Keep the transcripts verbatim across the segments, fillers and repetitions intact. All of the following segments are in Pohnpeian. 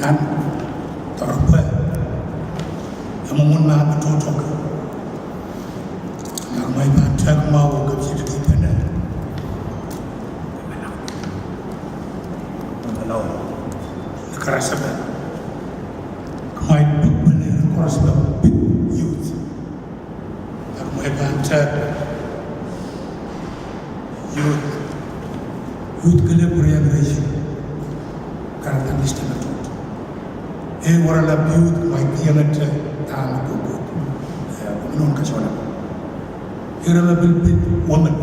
Nan doaropwe, e mwomwen me patohdo. Nan kumwail pahn tehk mwahu oh kapsitiki pene. Ni karasepe, kumwail pwukpene koaros me pid youth. Nan kumwail pahn tehk youth, youth kelehpw riang reisi. Kahrehda list me patohdo. Ehu oaralap youth, kumwail kihong ete dahme kohkohdo. Eh, kumwail en kasone. Ire me pil pid women.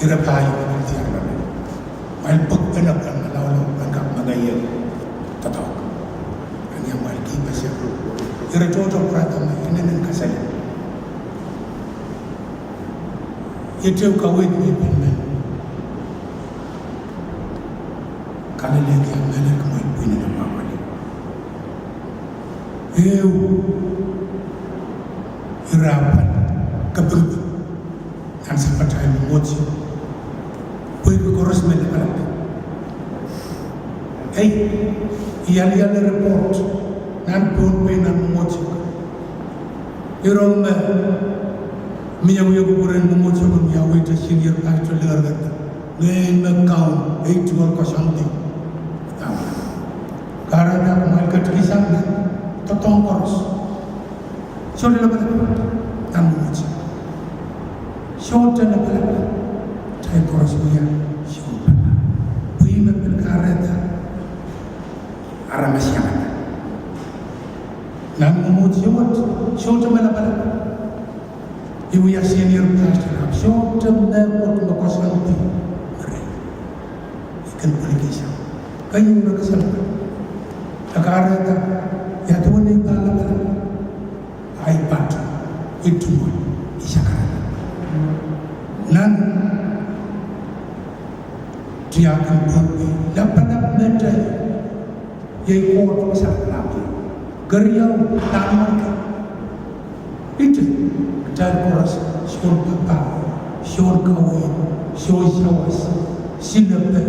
Ire pahn youth pil diar lale. Kumwail pwukpene pahn malaulau pahn kak mengei ie doadoahk. Eri kumwail kihpeseng. Ire tohto pwurada me inenen kasale. Iet ehu kaweid me I pil men kalelekiong mehlel kumwail pwihn en apwapwalih. Ehu, ire ahpw kapingki nan sapwatail mwomwohdiso. Pwehki koaros me lapalap. Ei, I aliale report nan Pohnpei nan mwomwohdiso. Ire me mie wia kupwuren mwomwohdiso, mie wia senior pastor lingeringer. Ngehi me kaun, ei, tungoal koasoandi. Kahrehda kumwail ketikihsang nan doadoahk koaros. Sohte lapalap nan mwomwohdiso. Sohte lapalap. Kitail koaros wia sounpapah. Pwe ih me pil kahrehda aramas iang nan mwomwohdiso wet, sohte me lapalap. I wia senior pastor ahpw sohte mehkot me koasoandi. Eri I kin pwilikihsang. Keieu re kesempwal. E kahrehda ia duwen ei pahn lapalap. Ahi pato, I tungoal, I sakarada. Nan tiahk en Pohnpei, lapalap mehte iei Koht me sakalahng. Keriau, Lahnmwarki. Ihte, kitail koaros, sounpapah, soun kaweid, soun sawas, silepe,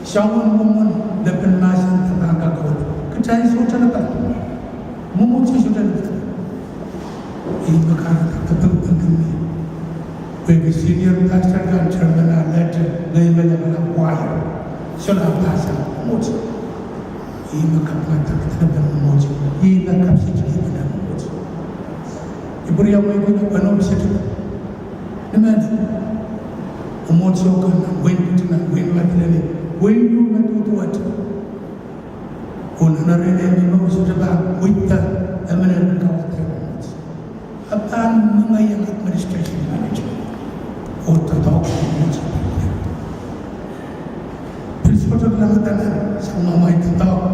soangen mwomwen lepin mahsen de pahn kak kaweid. Kitail sohte lapalap. Mwomwohdiso sohte lapalap. Ih me kahrehda kapingpingki mie. Pwehki senior pastor kan chairman ah lehte, ngehi me lapalap wai. Solahr pastor mwomwohdiso. Ih me kapingada lepin mwomwohdiso. Ih me kapsitiki lepin mwomwohdiso. I pwuriamweiki nan wein State. Ni men mwomwohdiso kan nan wein Kiti, nan wein Madolenihmw, wein Kiti me duduwehte. Oh nan ire me mwo sohte pahn wihda emenemen kawada mwomwohdiso. E pahn mengei administration manager. Oh doadoahk mwomwohdiso. Pil sohte kilang eden sang mwamwail doadoahk,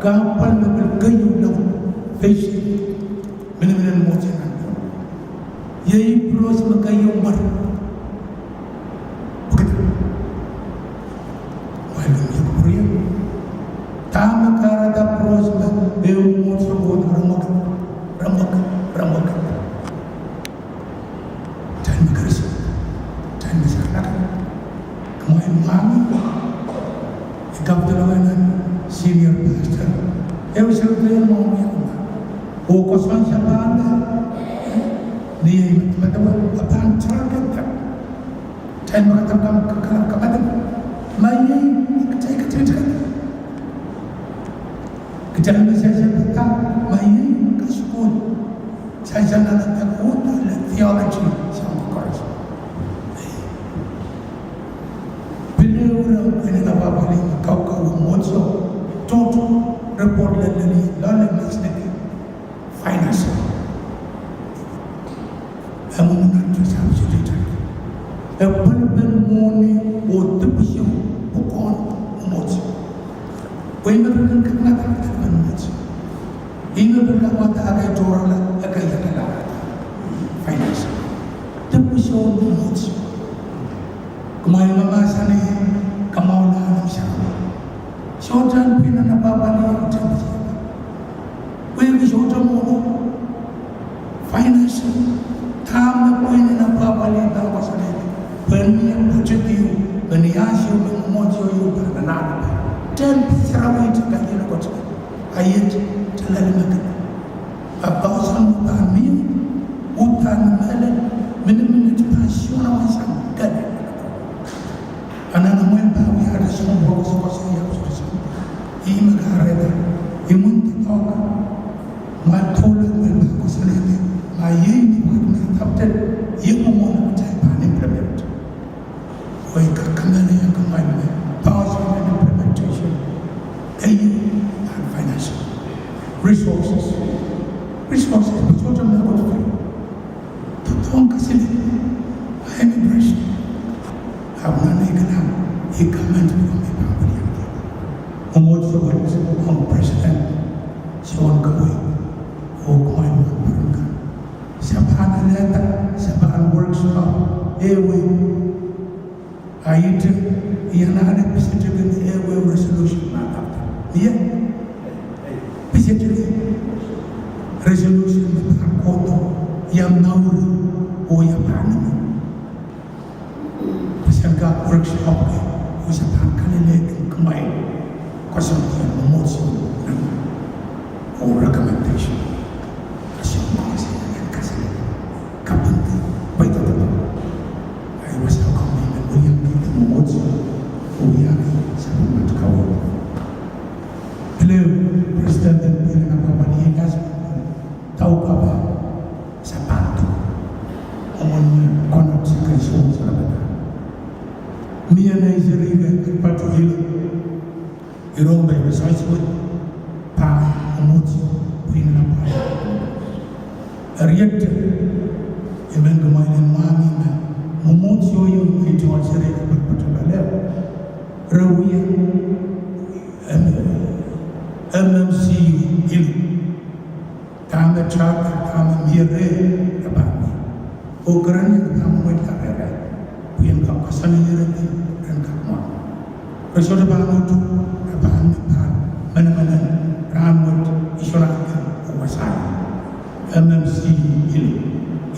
kahpwal me pil keieu laud, facing miniminen mwomwohdiso nan Pohnpei. Iei Prohs me keieu mwer. Pwekida? Kumwail kin iang pwuriamwei. Dahme kahrehda Prohs me ehu mwomwohdiso kohdo, re mwekid, re mwekid, re mwekid. Time me keris, time me sakalakada. Kumwail mwahngih, I kapitolong nan senior pastor. Ehu seri pil mwahngih. Oh koasoan sapahl, ni ei me, me, me, me pahn target them. Time me kitail kak, kak, kak, kak, ma iei, kitail, kitail, kitail. Kitail me sehse pahn, ma iei, kasukuhl. Sehse nan, nan, nan, nan theology, sang koaros. Pil ehu ire pwihn en apwapwalih, kaukawehn mwomwohdiso, tohto, report lelel, loale, masliki. Finance. E mwomwen nan Tuesday, Saturday. E pwelpen mwohni oh dipwisou pwukoahn mwomwohdiso. Pwe ih me pil kin kak nada pwukoahn mwomwohdiso. Ih me pil kak wahda ekei tohrohrla, ekei iang lala. Finance. Dipwisou mwomwohdiso. Kumwail mahmahsanih, kamwahula nan sara. Sohte pwihn en apwapwalih, sohte. Pwehki sohte mwohni. Finance. Dahme pwihn en apwapwalih pahn koasoanehdi? Pwehn mie budget ieu. Meniasio me mwomwohdiso ieu pahn anahne pahn. Tehnpas sarawi te kaidehn Koht. Ahi et te lel mehkot. Ahpw pahn sang pahn mie, uhdahn mehlel, miniminit pahn sohte wasa kede. Anahne mwein pahn wiahda soang pwukoa koasoakoasoia sohte soang. Ih me kahrehda, imwin doadoahk, ma tohla me pahn koasoanehdi, ma iei me pahn adopted, iei mwomwen atail pahn implement. Oh, I kak kamehlele kumwail me, powers of implementation. Ei, and financial resources. Resources, pwe sohte mehkot free. Doadoahk, kaselel, immigration. Ahpw nan ei kilang, I commend pwukoa me pahn pwiliandi. Mwomwohdiso wet, ong President, Sohn Kawei, oh kumwail me pahn pwiliandi. Se pahn alehda, se pahn workshop, ehu, a ite, I anahne piseteken ehu resolution me adopted. Ie? Piseteken resolution me pahn kohdo, ia mour, oh ia pahn nime. Pwe se kak workshop, oh se pahn kalelehki kumwail, koasoandi en mwomwohdiso, oh recommendation. Koasoandi en kaselel. Kaping, pwe I doadoahk. Ahi wasa komwi me pwiliandi mwomwohdiso, oh wiahki sapwellimatail kaweid. Pil ehu, President en pil en apwapwalih, I las, tau kape, sapato. Omwen me konot se kaisong sarapada. Mie nei seri me patohilo. Iroh me I resides with, pahn mwomwohdiso, pwihn en apwal. Eri ete, I men kumwail en mwahngih me, mwomwohdiso ieu me I tungoal seri patopato lel. Re wia, M M C U ilu. Dahme charter, dahme mie reh, e pahn mie. Oh keren ie pahn mwomwehla rehrail. Pwe I en kak koasoanehdi, ren kak mwahngih. Re sohte pahn utung, re pahn mie pahn, menemenen, rahnwet, I sohte kak, oh wasaht. M M C U ilu,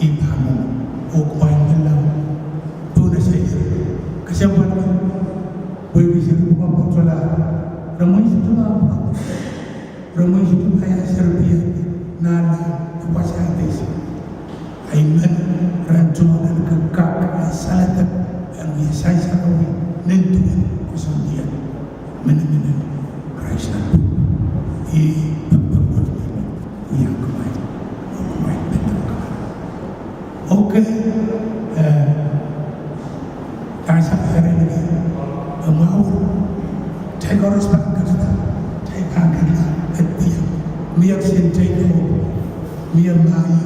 I pahn mwomwen. Oh kumwail menlau, pwuhn ese ie. Kesempwal, pwe I kihsang pwukoa patohla, re mwein sohte pahn pwukoa. Re mwein sohte pahn ia seri pia, nan, nan, wasa ese. Ahi men, ren tungoal en kak, kak, saledek, en wia sansal sarawi, nin duwen, koasoandi en, menemenen, Krais nan pwuhk. Ih, pekpek Koht me, wia kumwail, oh kumwail, pekpek. Okay, eh, Dahsang eren ki, e mwahu, take our responsibility, take our responsibility, e pil, mie kisin take over, mie maing,